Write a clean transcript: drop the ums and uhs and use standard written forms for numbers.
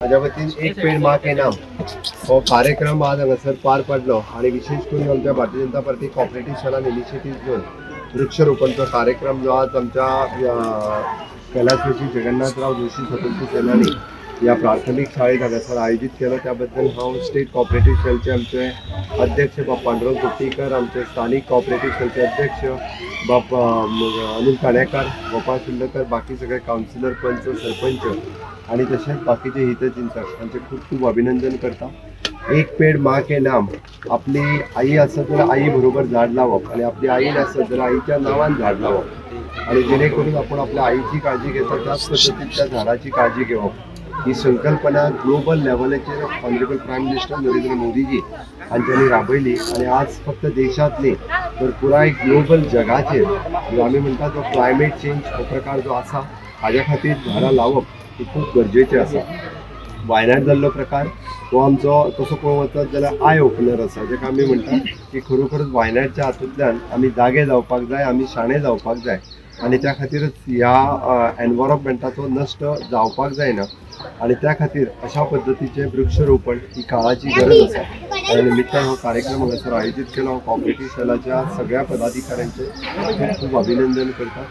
म्हाज्या वतीन एक पेड माँ के नाम हो कार्यक्रम आज हांगासर पार पडलो आनी विशेष करून आमच्या Bharatiya Janata party cooperative सेलान initiative घेवन वृक्षरोपणचो कार्यक्रम जो आज आमच्या कैलासवासी जगन्नाथराव जोशी स्वतंत्र सेनानी ह्या प्राथमीक शाळेत हांगासर आयोजीत केलो. त्याबद्दल हांव स्टेट कॉपरेटीव सेलचे आमचे अध्यक्ष बाब पांडुरंग कुट्टीकर, आमचे स्थानीक कॉपरेटीव सेलचे अध्यक्ष बाब अनिल काणेकार, गोपाळ शिल्लकर, बाकी सगळे कावन्सिलर, पंच, सरपंच आणि तशेंच बाकीचे हितचिंतक हांचे खूब खूब अभिनंदन करता. एक पेड माँ के नाम, आपली आई आसत जाल्यार आई बरोबर झाड लावप आणि आपली आई नासत जाल्यार आईच्या नांवान झाड लावप आणि जेणे करून आपण आपल्या आईची काळजी घेता त्याच पद्दतीन त्या झाडाची काळजी घेवप ही संकल्पना ग्लोबल लेवलाचेर ऑनरेबल प्रायम मिनिस्टर नरेंद्र मोदीजी हांच्यांनी राबयली. आणि आज फक्त देशांत न्ही तर पुराय ग्लोबल जगाचेर जो आमी म्हणटा तो क्लायमेट चेंज हो प्रकार जो आसा हाज्या खातीर झाडां लावप ही खूब गरजेचें आसा. वायनाड जाल्लो प्रकार हो आमचो तसो पळोवंक वचत जाल्यार I opener आसा, जेका आमी म्हणटा की खरोखरच वायनाडच्या हातूंतल्यान आमी जागे जावपाक जाय, आमी शाणे जावपाक जाय आनी त्या खातीरच ह्या एनवायरमेंटाचो नश्ट जावपाक जायना आनी त्या खातीर अशा पद्दतीचें वृक्षरोपण ही काळाची गरज आसा. त्या निमित्तान हो कार्यक्रम हांगासर आयोजीत केलो. हांव कॉपरेटीव सेलाच्या सगळ्या पदाधिकाऱ्यांचें खूब खूब अभिनंदन करता.